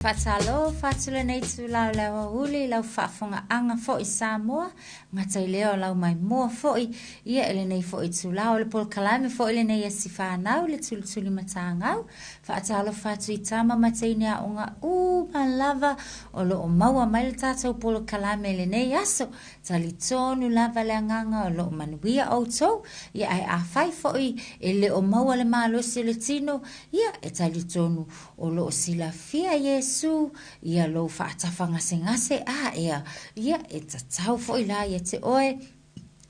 Faatalofa atu lenei itula o le aoauli i lau faafogaaga foi Samoa, gata i lea o lau maimoa foi ia i lenei foi itula. O le polokalame foi lenei a si fanau le tulituli matagau. Faatalofa atu i tama ma teine aoga uma lava o lo o maua mai le tatou polokalame i lenei aso. Talitonu lava le agaga o lo o manuia outou, ia ae afai foi e le o maua le malosi o le tino, ia e talitonu o lo o silafia Iesu ia lou faatafagasegase a ea, ia e tatau foi la ia te oe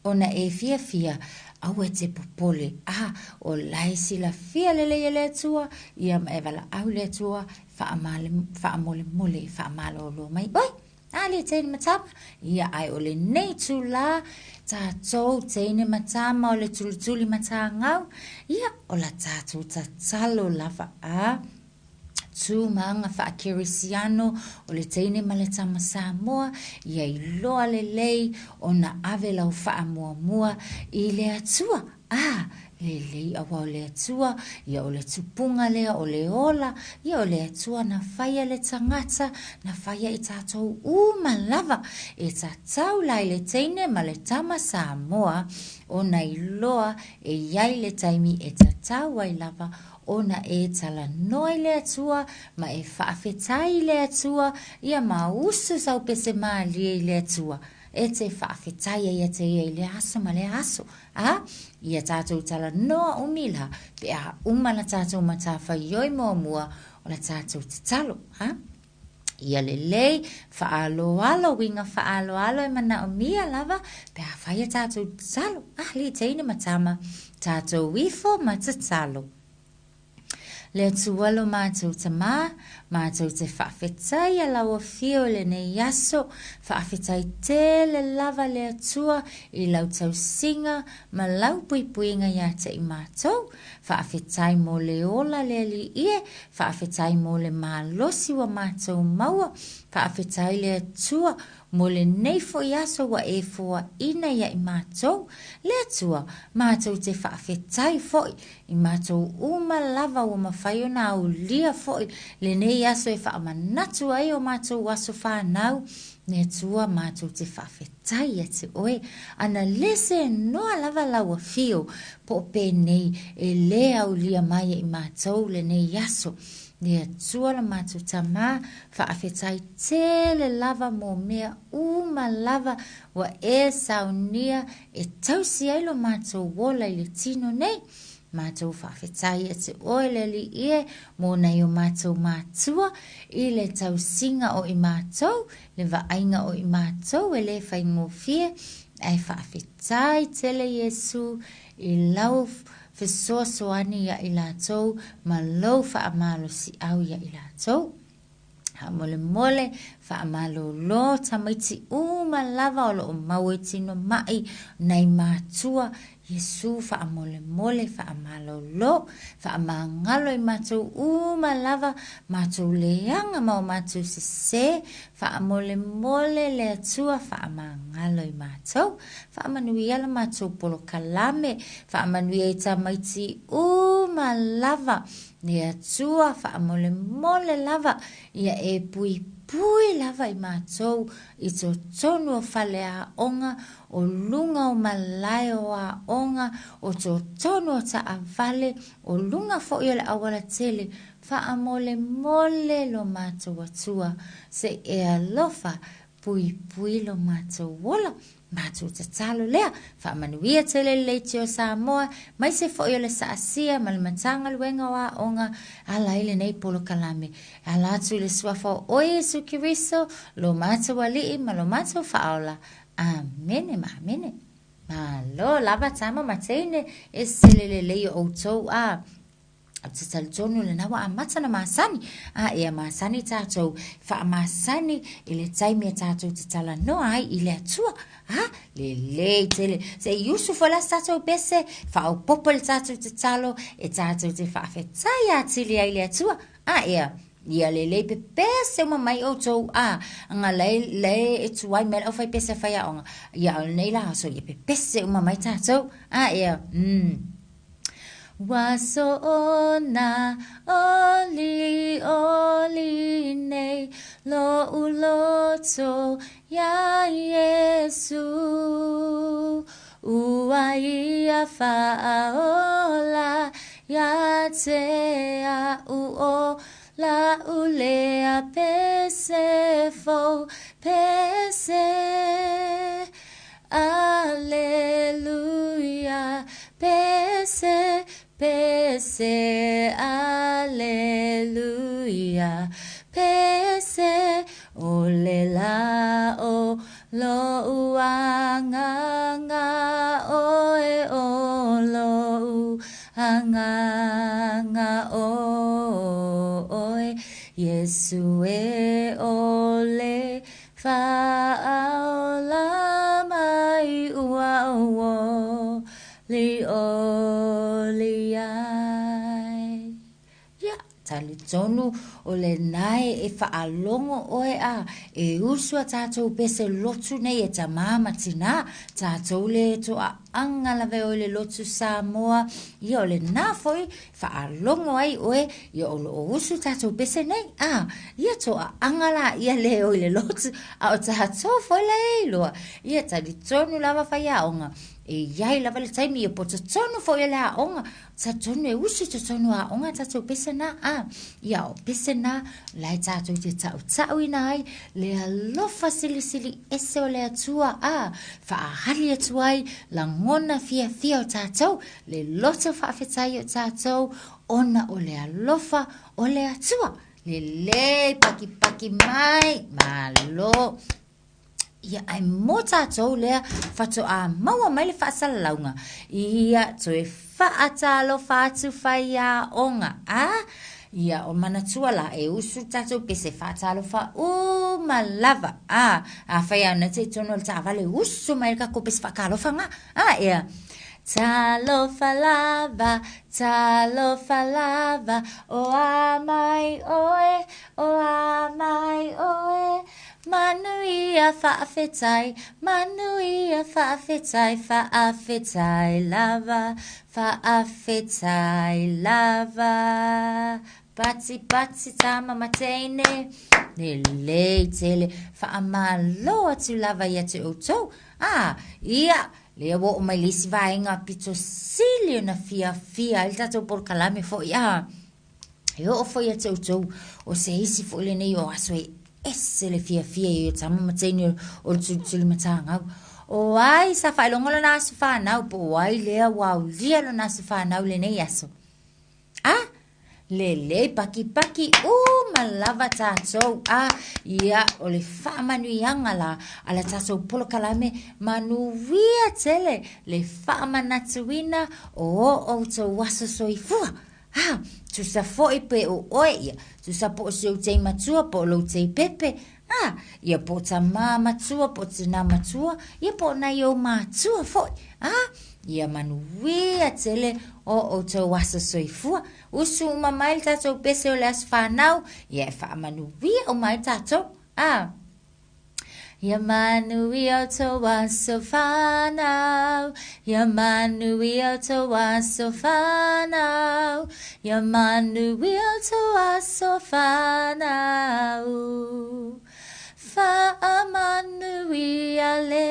ona e fiafia, aua e te popole, a o la e silafia lelei e le Atua, ia ma e valaau i le Atua faamolemole e faamalolo mai oe. A le teine ma tama, ia ae o lenei itulā, tatou teine ma tama o le tulituli matagau, ia o la tatou tatalo lava a tu ma aga faakerisiano o le teine ma le tama Samoa, ia iloa lelei ona ave lau faamuamua i le Atua. A, lelei aua o le Atua, ia o le tupuga lea o le ola, ia o le Atua na faia le tagata, na faia i tatou uma lava, e tatau la i le teine ma le tama Samoa ona iloa e i ai le taimi e tatau ai lava ona e talanoa i le Atua ma e faafetai i le Atua, ia ma usu sau pese malie i le Atua. E te faafetai ai ia te ia i lea aso ma lea aso. A, ia tatou talanoa umi la, pe a uma la tatou matafaioi muamua o la tatou tatalo. A, ia lelei, faaaloalo, uiga faaaloalo e manaomia lava pe a fai a tatou tatalo. A, alii teine ma tama, tatou ifo ma tatalo. Le Atua lo matou Tamā, matou te faafetai a lau Afio i lenei aso, faafetai tele lava le Atua i lau tausiga ma lau puipuiga ia te i matou, faafetai mo le ola le Alii e, faafetai mo le malosi ua matou maua, faafetai le Atua Mo lenei foi aso ua e foaina ia i matou, le Atua, matou te faafetai foi i matou uma lava ua mafai ona aulia foi lenei aso e faamanatu ai o matou aso fanau, le Atua, matou te faafetai ia te Oe. Ana le senoa lava lau afio, po o penei e le aulia mai e i matou lenei aso. Le Atua lo matou Tamā, faafetai tele lava mo mea uma lava ua e saunia e tausi ai lo matou ola i le tino nei. Matou faafetai ia te oe le Alii e mo nai o matou matua i le tausiga o i matou, le vaaiga o i matou e le faigofie, ae faafetai tele Iesu i lau fesoasoani ia i latou ma lou faamalosiau ia i latou. Faamolemole, faamalolo tamaiti uma lava o lo o maua i tino maʻi nai matua, Iesu faamolemole, faamalolo, faamagalo i matou uma lava, matou leaga ma o matou sese, faamolemole le Atua faamagalo i matou. Faamanuia la matou polokalame, faamanuia i tamaiti uma lava, Le Atua faamolemole lava ia e puipui lava i matou i totonu o faleaoga, o luga o malae o aoga, o totonu o taavale, o luga foi o le aualatele. Faamolemole lo matou Atua, se i e alofa puipui lo matou ola. Matou tatalo lea, faamanuia tele le Leitio Samoa, maise foi o le Saasia ma le Matagaluega o Aoga, ala ai lenei polokalame. E ala atu i le Suafa o oe Iesu Keriso, lo matou Alii ma lo matou Faaola. Amene ma amene. Malo lava tama ma teine, e sele lelei o outou a. Ou te talitonu lena ua amata na masani. A ea masani tatou, faamasani i le taimi e tatou te talanoa ai i le Atua. A, lelei tele. Se i usu foi la se tatou pese, faaopoopo le tatou tatalo e tatou te faafetai atili ai i le Atua. A ea, ia lelei pepese uma mai outou a anga lae lae e tuai mai le aufaipese a faiaoga. Ia a o lenei la aso ia pepese uma mai tatou. A ea, mm. Ua soona olioli nei loʻu loto iā Iesū. Ua ia faaola ia te aʻu ʻo laʻu lea pese fou, pese. Aleluia, pese, pese, aleluia, pese, ʻo le lā o loʻu agaga ʻoe ʻo loʻu agaga ʻoe, Iesū e ʻo le Faaola mai ua olioli ai. Ia, talitonu o lena e faalogo ʻoe a e usu a tatou pese lotu nei e tamā ma tinā, tatou le toaʻaga lawe ʻoe i le lotu Samoa, ia o lena foi Faalogo ai ʻoe ia o loʻo usu tatou pese nei, a ia toaʻaga la ia le o i le lotu, a o tatou foi la e iloa, ia talitonu lava faiaoga, e iai lava le taimi ia po totonu foi o le aoga, talitonu e usu i totonu o aoga tatou pese na, a ia o pese na la e tatou te taʻutaʻuina ai le alofa silisili ese o le Atua, a faahali atu ai lagona fiafia o tatou Le loto faafetai o tatou ona o le alofa o le Atua. Lelei pakipaki mai, malo. Ia ae mo tatou lea faatoa maua mai le faasalalauga, ia toe faatalofa atu faiaoga. A, ia o manatua la e usu tatou pese faatalofa uma lava. A, afai a na te tonu o le taavale usu mai le kakou pese faatalofa nga. A, ea. Talofa lava, talofa lava, o a mai ʻoe, o a mai ʻoe, Manuia faafetai, manuia faafetai, faafetai lava, faafetai lava. Pati pati tama ma teine, lelei tele, faamalo atu lava ia te outou. Ah, ia, Lea ua oo mai le isi vaega pito sili ona fiafia ai le tatou polokalame foi a e oo foi ia te outou o se isi foi lenei o aso e ese le fiafia i o tama ma teine o le tulituli matagau. O ai sa faailoga lona aso fanau po o ai lea ua aulia lona aso fanau i lenei aso? A, lelei pakipaki uma lava tatou a ia o le faamanuiaga la a la tatou polokalame manuia tele le faamanatuina o o outou aso soifua. A, tusa foi pe o oe ia, tusa po o si ou tei matua po o lou tei pepe, a, ia po o tamā matua po o tinā matua, ia po o nai ou matua foi, a, ia manuia tele o outou aso soifua. Usu uma mai le tatou pese o le aso fanau, ia e faamanuia uma ai tatou. A, Ia manuia outou aso fanau, ia manuia outou aso fanau, ia manuia outou aso fanau. Faamanuia le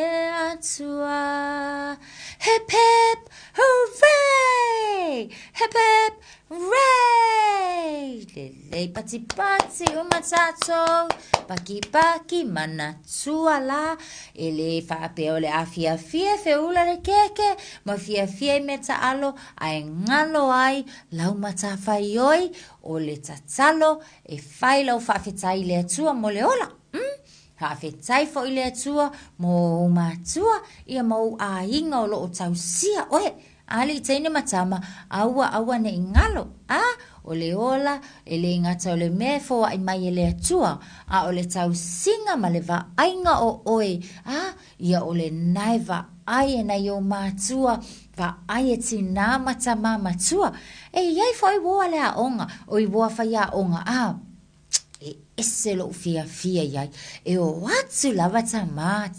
Atua. Hip hip hooray! Hip hip hooray! Lelei patipati uma tatou, pakipaki manatua la, e le faapea o le a fiafia e feula le keke ma fiafia i mea taalo ae galo ai lau matafaioi o le tatalo E fai lau faafetai i le Atua mo le ola. Mm? Faafetai foi i le Atua mo ou matua, ia ma ou aiga o loo tausia oe. Alii teine ma tama, aua aua nei galo. A, o le ola, e le gata o le mea e foai mai e le Atua, a o le tausiga ma le vaaiga o oe, a, ia o lena e vaai e nai ou matua, vaai e tinā ma tamā matua. E i ai foi uō a le aoga, oi uō a faiaoga, a, e ese loʻu fiafia i ai. E o atu lava tamā,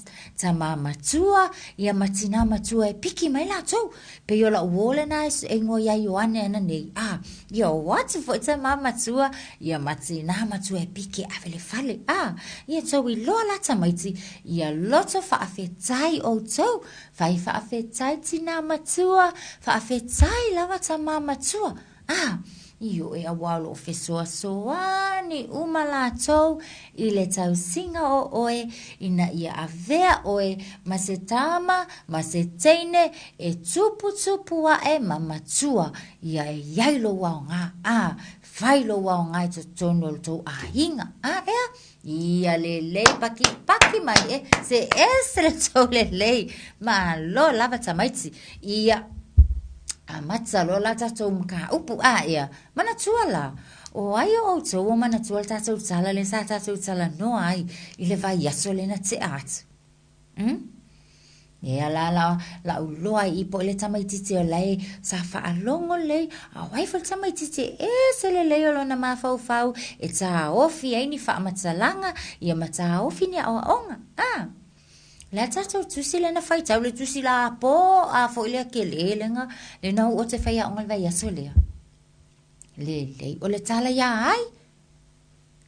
tamā matua, ia ma tinā matua e piki mai lātou. Pei o la'u uō lena e igoa iā Ioane ananei, a, ia o atu foi tamā matua, ia ma tinā matua e piki e ave le fale, a, ia tou iloa la tamaiti, ia loto faafetai outou, fai faafetai tinā matua, faafetai lava tamā matua. A, ioe auā o lo o fesoasoani uma lātou i le tausiga o ʻoe ina ia avea ʻoe ma se tama ma se teine e tuputupu aʻe ma matua ia e i ai lou aoga, a, fai lou aoga i totonu o le tou ʻāiga. A, ʻea? Ia lelei pakipaki mai e, se ese le tou lelei. Malo lava tamaiti. Ia, amata loa la tatou mataupu. A ea, manatua la, o ai o outou ua manatua le tatou tala lea sa tatou talanoa ai i le vaiaso lea na tea atu? Umm? Ea la la la'u loa i ipo i le tamaitiiti o lae sa fa'alogo lelei, a o ai foi le tamaitiiti e ese lelei o lona mafaufau e tāofi ai ni fa'amatalaga ia ma tāofi ni a'oa'oga. A! Le a tatou tusi lea na faitau le tusi la pō a foi lea kelē lega lena u'u o te faiaoga le vaiaso lea. Lelei o le tala iā ai?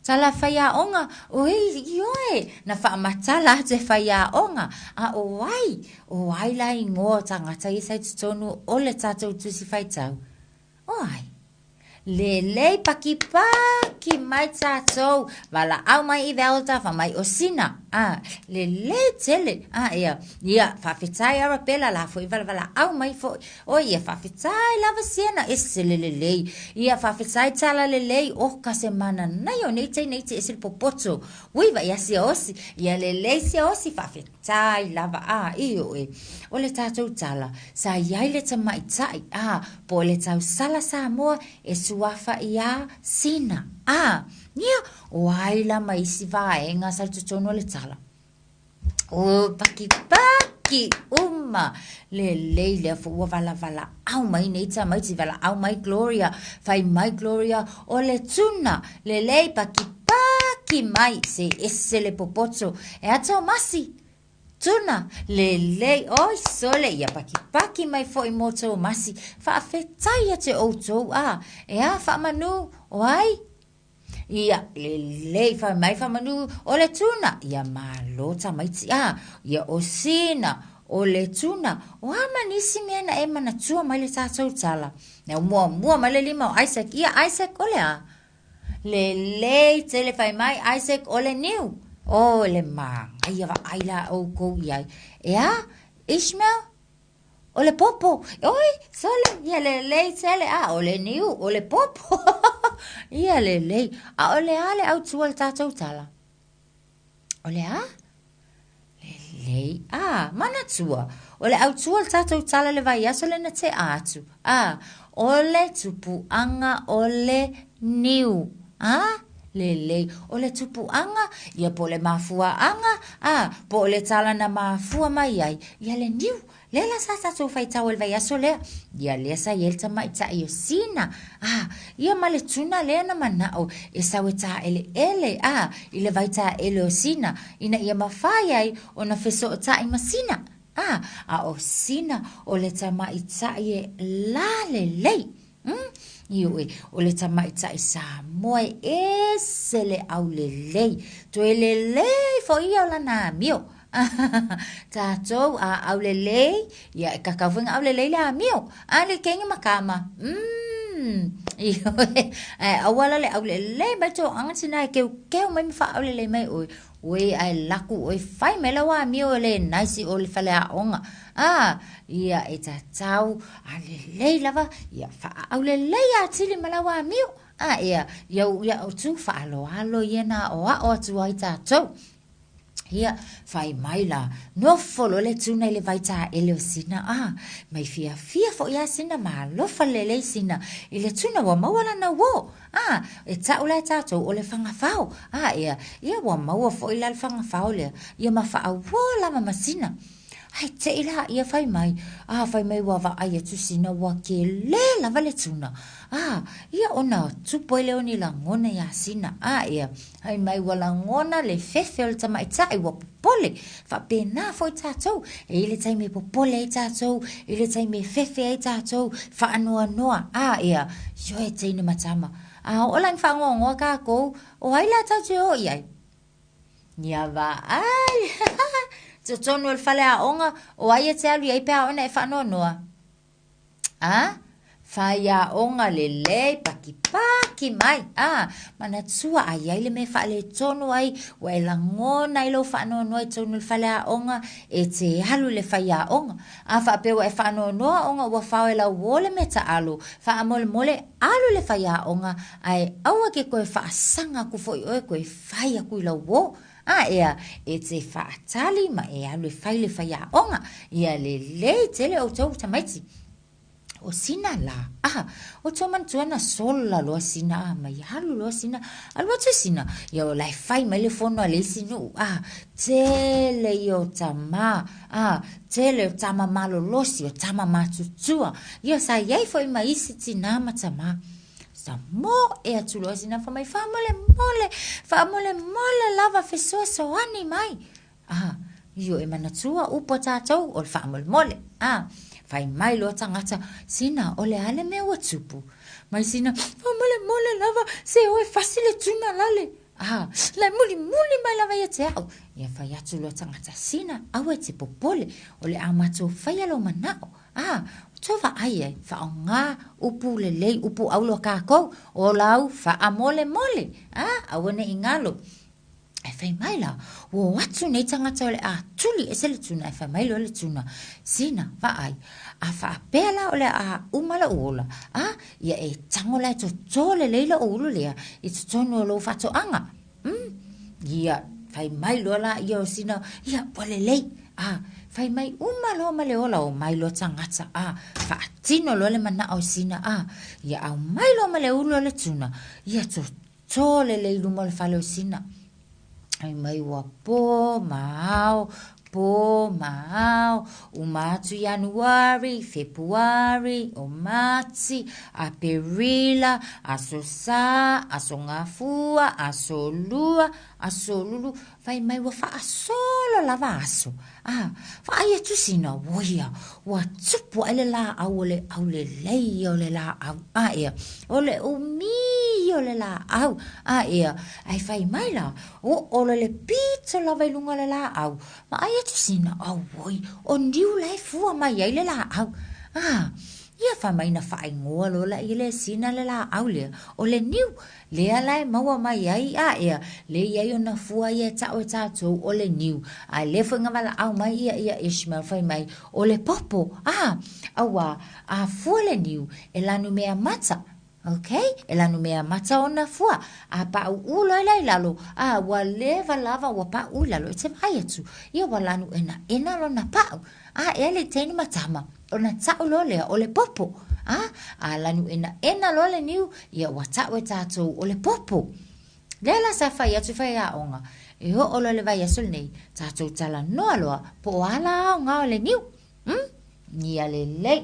Tala faiaoga, oi, ioe, na faamatala atu e faiaoga, a o ai, o ai la igoa o tagata ia sa i totonu o le tatou tusi faitau? O ai? Lelei pakipaki mai tatou, valaau mai i Velda, fa mai o Sina, a, lelei tele, a, ea, ia, faafetai Arabella la foi valavalaau mai foi, Oi ia faafetai lava siena ese le lelei. Ia faafetai tala lelei oh ka se mana nai o nei teine iti ese le popoto. Ui va ia sia osi. Ia lelei sia osi faafetai lava a ioe. O le tatou tala sa iai le tamaitai a po o le tausala Samoa e suafa iā Sina a ia o ai la ma isi vaega sa i totonu o le tala. O pakipaki uma lelei lea foi ua valavalaau mai nei tamaiti valaau mai Gloria fai mai Gloria o le tuna lelei pakipaki mai se ese le popoto e a Tomasi tuna lelei oi sole ia pakipaki mai foi mo Tomasi faafetai ia te outou a e a faamanu o ai Ia, lelei fai mai faamanu o le tuna, ia malo tamaiti a, ia o sina, o le tuna, o a ma nisi mea na e manatua mai le tatou tala. Na muamua mai le lima o Isaac, ia Isaac o le a? Lelei tele fai mai Isaac o le niu. O le magaia vaai la oukou i ai. E a, Ishmael? O le popo. Oi, sole, ia lelei tele. A, o le niu, o le popo. Ia lelei. A o le a le autua o le tatou tala? O le a? Lelei. A, manatua. O le autua o le tatou tala le vaiaso lea na tea atu. A, o le tupuaga o le niu. A, lelei. O le tupuaga, ia po o le mafuaaga, a, po o le tala na mafua mai ai, ia le niu. Lea la sa tatou faitau ai le vaiaso lea. Ia lea sa i ai le tamaitai o Sina, a, ia ma le tuna lea na manao e sau e taeleele, a, i le vai taele o Sina, ina ia mafai ai ona fesootai ma Sina. A, a o Sina o le tamaitai e lalelei. Umm, ioe, o le tamaitai Samoa e ese le aulelei, toe lelei foi ia o lana amio. Tatou a aulelei, ia e kakau foi nga aulelei le amio. A le kenge ma kama. Umm, ioe, ae aua la le aulelei mai toaga tina e keukeu mai ma faaaulelei mai oe. Oi ae laku oe fai mai lau amio e le nice o le faleaoga. A, ia e tatau a lelei lava, ia faaau lelei atili ma lau amio. A, ia, ia u ia tu faaaloalo ia na aʻoaʻo atu ai tatou. Ia, fai mai la, nofo loa le tuna i le vai taele o Sina, a, mai fiafia foi a Sina ma alofa lelei Sina i le tuna ua maua lana uō. A, e ta'u la e tatou o le fagafao. A, ia, ia ua maua foi la le fagafao lea, ia ma faauō lava ma Sina. Ae teʻi laia fai mai, a fai mai ua vaai atu sina ua kele lava le tuna. A, ia ona tupu ai lea o ni lagona iā sina. A, ea, fai mai ua lagona le fefe o le tamaitai ua popole. Faapena foi tatou, e i ai le taimi e popole ai tatou, e i ai le taimi e fefe ai tatou, faanoanoa. A, ea, ioe teine ma tama. A oo la ina faanoanoa tatou, o ai la tatou te o i ai? Ia vaai! Totonu o le faleaoga, o ai e te alu i ai pe a oo ina e faanoanoa? A? Faiaoga lelei, pakipaki mai. A, manatua a i ai le mea e faaletonu ai, ua e lagona ai lou faanoanoa i totonu o le faleaoga, e te alu i le faiaoga. A faapea ua e faanoanoa ona ua fao e lau uo le mea taalo, faamolemole alu i le faiaoga ae aua ke toe faasaga aku foi oe toe fai aku i lau uo. A ea, e te faatali ma e alu e fai le faiaoga. Ia lelei tele outou tamaiti. O sina la, a, o tou manatua na sola loa sina, a, mai alu loa sina, alu atu sina, ia o la e fai mai le fono a le isi nuu, a, tele ia o tama, a, tele o tama malolosi, o tama matutua, ia sa i ai foi ma isi tinā ma tamā. Sa moe atu loa sina fai mai, faamolemole, faamolemole lava fesoasoani mai. A, io e manatua upu a tatou o le faamolemole. A, fai mai loa tagata, sina, o le a le mea ua tupu? Mai sina, faamolemole lava, se o e fasi le tuna lale. A, la e mulimuli mai lava ia te au. Ia fai atu loa tagata, sina, aua e te popole, o le a matou faia lou manao. A, tou vaai ai, faaaoga upu lelei, upu auro a kākou, o lau faamolemole. A, aua ne i galo. Ae fai mai la, ua o atu nei tagata o le a tuli ese le tuna, ae fai mai loa le tuna, sina, vaai, a faapea la o le a uma lou ola, a, ia e tago la e toto lelei lou ulu lea i totonu o lou faatoaga. Mm, ia, fai mai loa la ia o sina, ia, ua lelei, a, fai mai uma loa ma le ola, o mai loa tagata, a, faatino loa le manao o sina, a, ia aumai loa ma le ulu o le tuna, ia toto To lelei i luma o le fale o Sina. Fai mai ua pō ma ao, pō ma ao, uma atu Ianuari, Fepuari, o Mati, Aperila, Aso Sā, Aso Gafua, Aso Lua, Aso Lulu, fai mai ua faasolo lava aso. A, vaai atu sina, oia, ua tupu aʻe le lāʻau o le aulelei ia o le lāʻau, a ea, o le ʻumi ia o le lāʻau, a ea, ae fai mai la, oo loa le pito lava i luga o le lāʻau, vaai atu sina, auoi, o niu la e fua mai ai le lāʻau. A, ia fai mai na faaigoa loa laia le sina le lāʻau lea, o le niu. Lea la e maua mai ai a ea, lea i ai ona fua ia e taʻu e tatou o le niu, a lea foi na valaau mai ia ia Ishmael fai mai, o le popo, a, auā, a fua le niu, e lanu mea mata, ok, e lanu mea mata ona fua, a paʻuʻu loa la i lalo, a ua leva lava ua paʻu i lalo, e te vaai atu, ia ua lanu ʻenaʻena lona paʻu. A ea le teine ma tama, ona taʻu loa lea o le popo. A, a lanu ʻenaʻena loa le niu, ia ua taʻu e tatou o le popo. Lea la sa fai atu faiaoga, e oo loa le vaiaso lenei, tatou talanoa loa po o a la aoga o le niu. Mm? Ia lelei.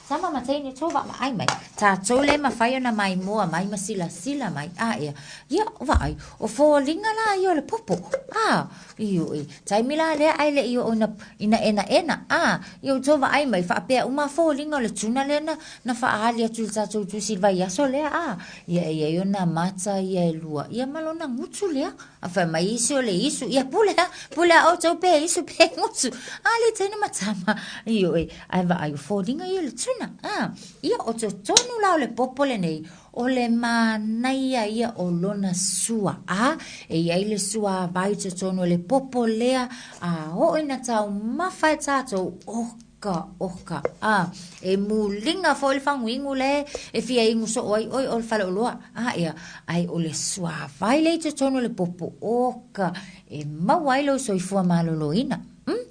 Tama ma teine tou vaavaai mai. Tatou le mafai ona maimoa mai ma silasila mai. A ea, ia, vaai, o foliga la ia o le popo. A, ioe, taimi la lea ae le i oo ina, ina enaena. A, ia outou vaai mai, faapea uma foliga o le tuna lea na, na faaali atu i le tatou tusi i le vaiaso lea. A, ia e i ai ona mata ia e lua, ia ma lona gutu lea. A fai mai isi o le isu, ia pule a, pule a outou pe isu pe gutu. A le teine ma tama, ioe, ae vaai o foliga ia o le tuna. A, ia o totonu la o le popo lenei, o le manaia ia o lona sua. A, e i ai le suāwai i totonu o le popo lea, a oo ina taumafa e tatou, oka oka, a, e muliga foi le faguinu le e fia inu soo ai ʻoe o le faleoloa, a ea, ae o le suāwai lea i totonu o le popo, oka, e maua ai lou soifua maloloina. Mm?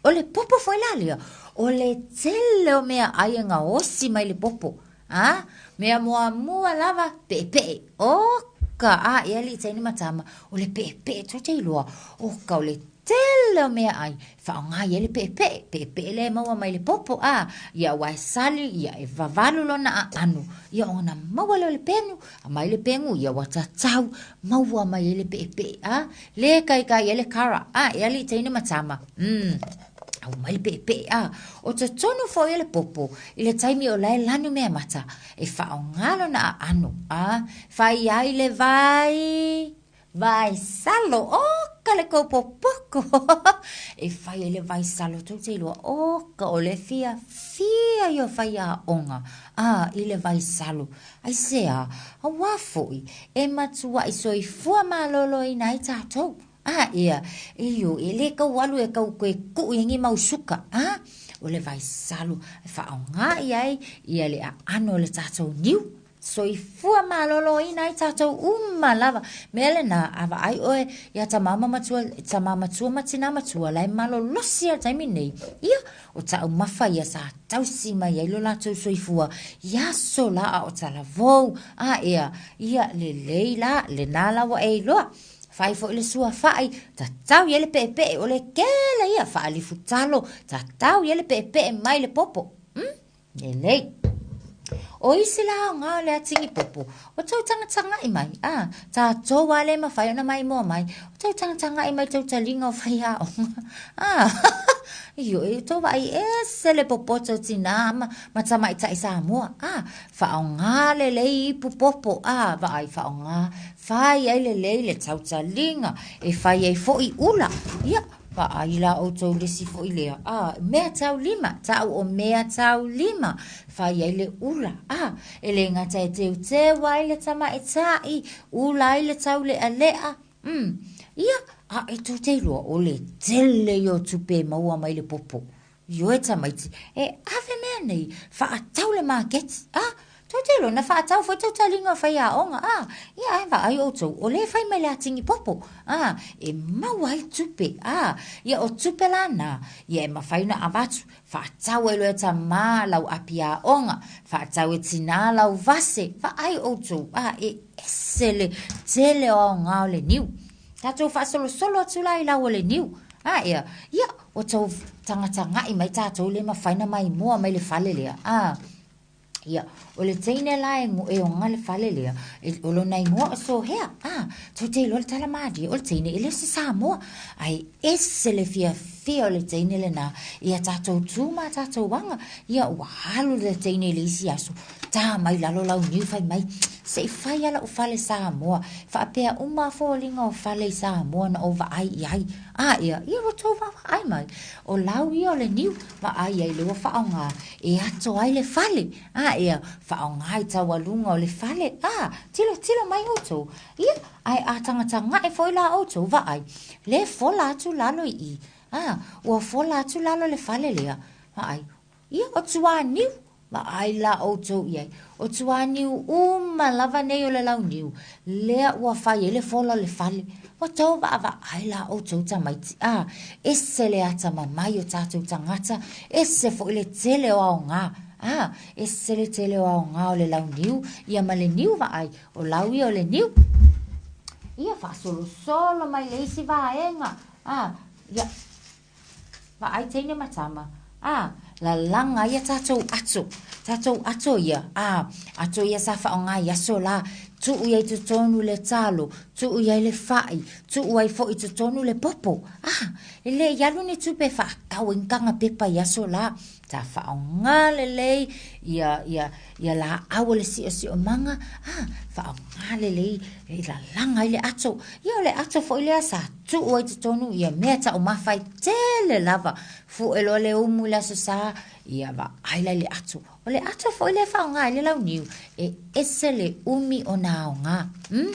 O le popo foi la lea, o le tele o meaʻai e gaosi mai le popo. A, mea muamua lava, peʻepeʻe, oka. Oka a e alii teine ma tama, o le peʻepeʻe tou te iloa, oka o le tele o meaʻai, faaaoga i ai le peʻepeʻe, peʻepeʻe lea e maua mai le popo, a, ia ua e sali, ia e wawalu lona aʻano, ia ona maua lea o le penu, a mai le pegu, ia ua tatau, maua mai ai le peʻepeʻe, a, le kaikai ai le kara, a, e alii teine ma tama, mm. Aumai le peʻepeʻe, a, o totonu foi o le popo, i le taimi o la e lanu mea mata, e faaaoga lona aʻano, a, fai ai le vai, vai salo, oka le kou popoko, e fai ai le vai salo, tou te iloa, oka o le fiafia ia o faiaoga, a, i le vai salo. Aisea, auā foi, e matuaʻi soifua maloloina ai tatou. A, ia, io, e le kau alu e kau koe kuʻu i ni mau suka, a, o le vai salo e faaaoga i ai ia le aʻano o le tatou niu. Soifua maloloina ai tatou uma lava. Mea lena, a vaai ʻoe iā tamā ma matua, tamā matua ma tinā matua, la e malolosi a le taimi nei, ia, o taumafa ia sa tausi mai ai lo latou soifua i aso la a o talavou, a ea, ia, lelei la, lena la ua e iloa. Fai foi le suafaʻi, tatau i ai le peʻepeʻe, o le kele ia, faalifu talo, tatau i ai le peʻepeʻe mai le popo. Mm? Lelei. O isi la aoga o le atigi popo, o tou tagatagaʻi mai, a, tatou a le mafai ona maimoa mai, o tou tagatagaʻi mai tou taliga o faiaoga, a, ioe, tou vaai ese le popoto o tinā ma, ma tamaitai Samoa, a, faaaoga lelei ipu popo, a, vaai, faaaoga, Fai ai lelei le tautaliga, e fai ai foi ula. Ia, vaai la outou le isi foi lea, a, mea taulima, tau o mea taulima, fai ai le ula, a, e le gata e teuteu ai le tamaitai, ula ai le taulealea, mm, ia, a e tou te iloa, o le tele ia o tupe e maua mai le popo. Ioe tamaiti, e ave mea nei, faatau le maketi, a, tou te iloa, na faatau foi tou taliga o faiaoga, a, ia ae vaai outou, o lea e fai mai le atigi popo, a, e maua ai tupe, a, ia o tupe la na, ia e mafai ona avatu, faatau ai loa e tamā lau api aoga, faatau e tinā lau vase, vaai outou, a, e ese le tele o aoga o le niu. Tatou faasolosolo atu la i lau o le niu. A ea, ia, ua tau tagatagaʻi mai tatou le mafai na maimoa mai le fale lea. A, ia, o le teine la e, e oga le fale lea, e, o lona igoa o Sohea. A, tou te iloa le tala malie, o le teine e le o se Samoa. Ae ese le fiafia o le teine lenā i a tatou tu ma a tatou aga. Ia, ua alu le teine i le isi aso, tā mai lalo lau niu fai mai, se i fai a la'u fale Samoa, faapea uma a foliga o fale i Samoa na ou vaai i ai. A ia, ia ua tou vaavaai mai, o lau ia o le niu, vaai ai le ua faaaoga e ato ai le fale, a ia, faaaoga i taualuga o le fale, a, tilotilo mai outou, ia, ae a tagatagaʻi foi la outou vaai, le fola atu lalo i i, a, ua fola atu lalo le fale lea, vaai, Ia, o tuāniu, vaai la outou i ai, o tuāniu uma lava nei o le launiu, lea ua fai ai le fola o le fale. Ua tau vaavaai la outou tamaiti, a, ese le atamamai o tatou tagata, ese foi le tele o aoga, a, ese le tele o aoga o le launiu, ia ma le niu vaai, o lau ia o le niu. Ia, faasolosolo mai le isi vaega, a, ia, Vaai teine ma tama, a, lalaga ai a tatou ato, tatou ato ia, a, ato ia sa faaaoga i aso la, tuu i ai totonu le talo, tuu i ai le fa'i, tuu ai foi totonu le popo, a, e le i alu ni tupe e faatau ai ni taga pepa i aso la, sa faaaoga lelei ia, ia, ia laau o le siosiomaga, a, faaaoga lelei e lalaga ai le ato. Ia o le ato foi lea sa tuu ai totonu ia mea taumafa e tele lava. Fue loa le umu i le aso sa, ia vaai la i le ato. O le ato foi lea e faaaoga ai le launiu, e ese le umi o na aoga. Mm?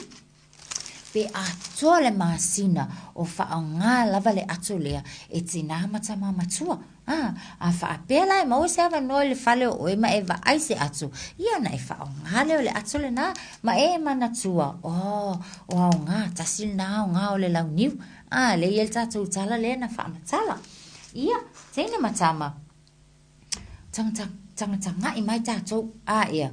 Pe atoa le masina o faaaoga lava le ato lea e tinā ma tamā matua. A, a faapea la e maua se avanoa i le fale o oe ma e vaai se ato, ia ona e faaaoga lea o le ato lenā ma e manatua, oh, o aoga, tasi lenā aoga o le launiu. A, lea e i ai le tatou tala lea na faamatala. Ia, teine ma tama, tagata, tagatagaʻi mai tatou, a, ia.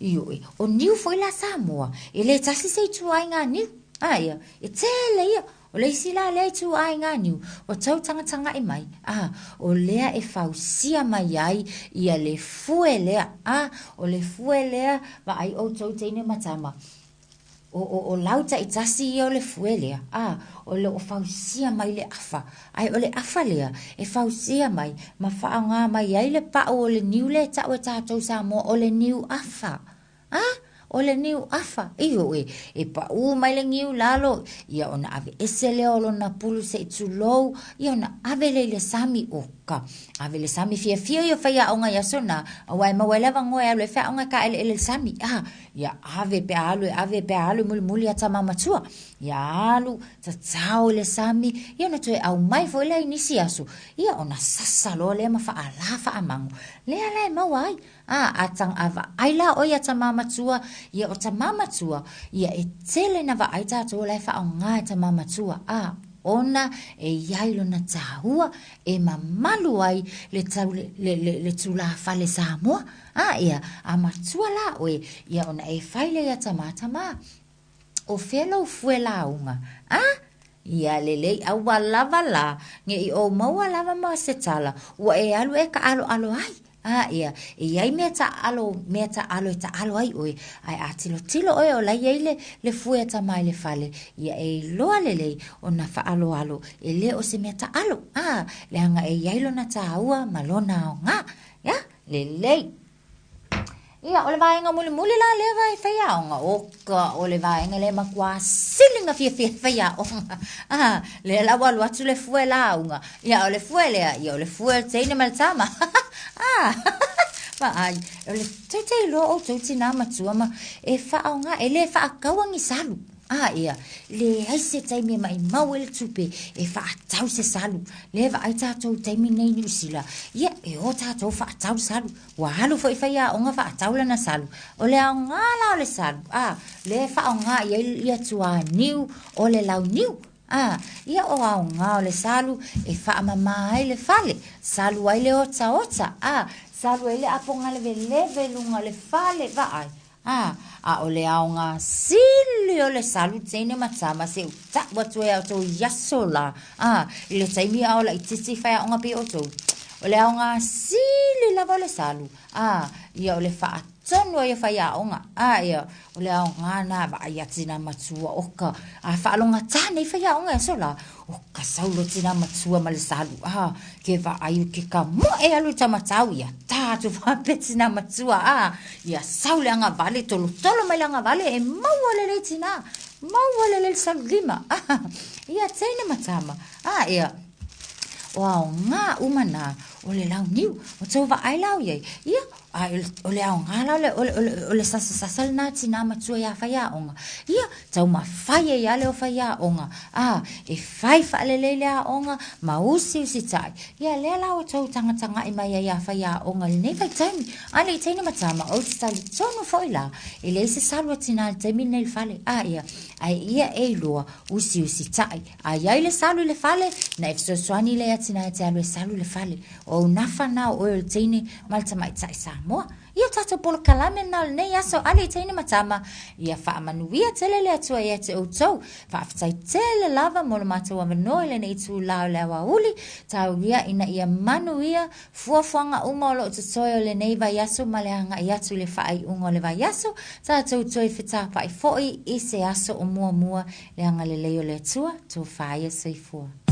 Ioe, o niu foi la Samoa, e le tasi se ituaiga niu. A ia, e tele ia. O le isi la lea ituaiga niu, ua tau tagatagai mai, a, o lea e fausia mai ai ia le fue lea, a, o le fue lea, vaai outou teine ma tama, o, o, o lau taitasi ia o le fue lea, a, o lo o fausia mai le afa, ae o le afa lea e fausia mai ma faaaoga mai ai le pau o le niu lea e tau e tatou Samoa o le niu afa. A, o le niu afa, ioe, e paʻū mai le niu i lalo, ia ona aveese lea o lona pulu se i tulou, ia ona ave lea i le sami, o ka, ave i le sami fiafia ia o faiaoga i aso na, aua e maua ai le avanoa e alu ai faiaoga e kāʻeleʻele i le sami, a, ia ave pe a alu e ave pe a alu e mulimuli ia tama matua, ia alu, tatao i le sami, ia ona toe aumai foi lea i nisi aso, ia ona sasa loa lea ma faala faamago, lea la e maua ai, A, a tang, a vaai la ʻoe iā tamā matua, ia o tamā matua, ia e tele na vaai tātou la e faaaoga e tamā matua, a, ona e iai lona tāua e mamalu ai le tau, le, le, le, le tulāfale Samoa. A, ia, a matua la ʻoe, ia ona e fai lea iā tamā, tamā, O fea lou fue lauga? A! Ia lelei, a ua lava lā, ne i ou maua lava ma se tala, ua e alu e kāʻaloʻalo ai. A, ia, e i ai mea tāʻalo, mea tāʻalo e tāʻalo ai ʻoe, ae a tilotilo ʻoe o la i ai le, le fue a Tama i le fale, ia e iloa lelei ona faaaloalo, e le o se mea tāʻalo, a, leaga e i ai lona tāua ma lona aoga. Ia, lelei. Ia, o le vaega mulimuli la lea vai faiaoga, o ka, o le vaega lea matua sili na fiafia faiaoga. Ah, lea la ua alu atu le fue lauga. Ia, o le fue lea, ia, o le fue o le teine ma le tama. Ah, vaai, o le tou te iloa outou tinā matua ma e faaaoga, e le faataua ni salu. Ah, ia, leai se taimi e maʻimau ai le tupe e faatau se salu. Lea e vaai tatou i taimi nei i Niu Sila, ia, e o tatou faatau salu. Ua alu foi faiaoga faatau lana salu. O le aoga la o le salu, a, lea e faaaoga i ai ia tuaniu o le launiu. A, ia o aoga o le salu e faamama ai le fale, salu ai le otaota, a, salu ai le apoga leveleve i luga o le fale, vaai. A, a o le aoga sili o le salu teine ma tama se i ta'u atu ai ia outou i aso la, a, i le taimi a o laitiiti faiaoga pei o outou. O le aoga sili lava o le salu, a, ia o le faatonu ai o faiaoga, a, ia, o le aoga na vaai a tina matua, o ka, a faalogatā nei faiaoga i aso la, O ka saulo tina matua ma le salu, a, ke vaai o ke kamoe alu i tamatau, ia tā atu faapea tina matua, a, ia sau le agavale, tolotolo mai le agavale, e maua lelei tina, maua lelei le salu lima, a, ia teine ma tama, a, ia, o aoga uma na, o le launiu, o tou vaai la o i ai, ia, A o le aoga la o le, o le, o le, o le sasasasa lenā tinā matua iā faiaoga, ia, taumafai ai lava le o faiaoga, a, e fai faalelei le aoga ma usiusitai. Ia, lea la ua tou tagatagai mai ai iā faiaoga i lenei vaitaimi. A le i teine ma tama, ou te talitonu foi la, e leai se salu a tinā i le taimi lenei i le fale. A, ia, ae ia e iloa, usiusitai. A i ai le salu i le fale, na e fesoasoani lea iā tinā e te alu e salu i le fale. O ou nafa na o oe o le teine ma le tamaitai Samoa. Ia o tatou polokalame na o lenei aso ale i teine ma tama, ia faamanuia tele le Atua ia te outou. Faafetai tele lava mo lo matou avanoa i lenei itulā o le aoauli, taulia ina ia manuia fuafuaga uma o lo o totoe o lenei vaiaso ma le agai atu i le faaiuga o le vaiaso, tatou toe fetapa'i foi i se aso o muamua le agalelei o le Atua, tofa ia soifua.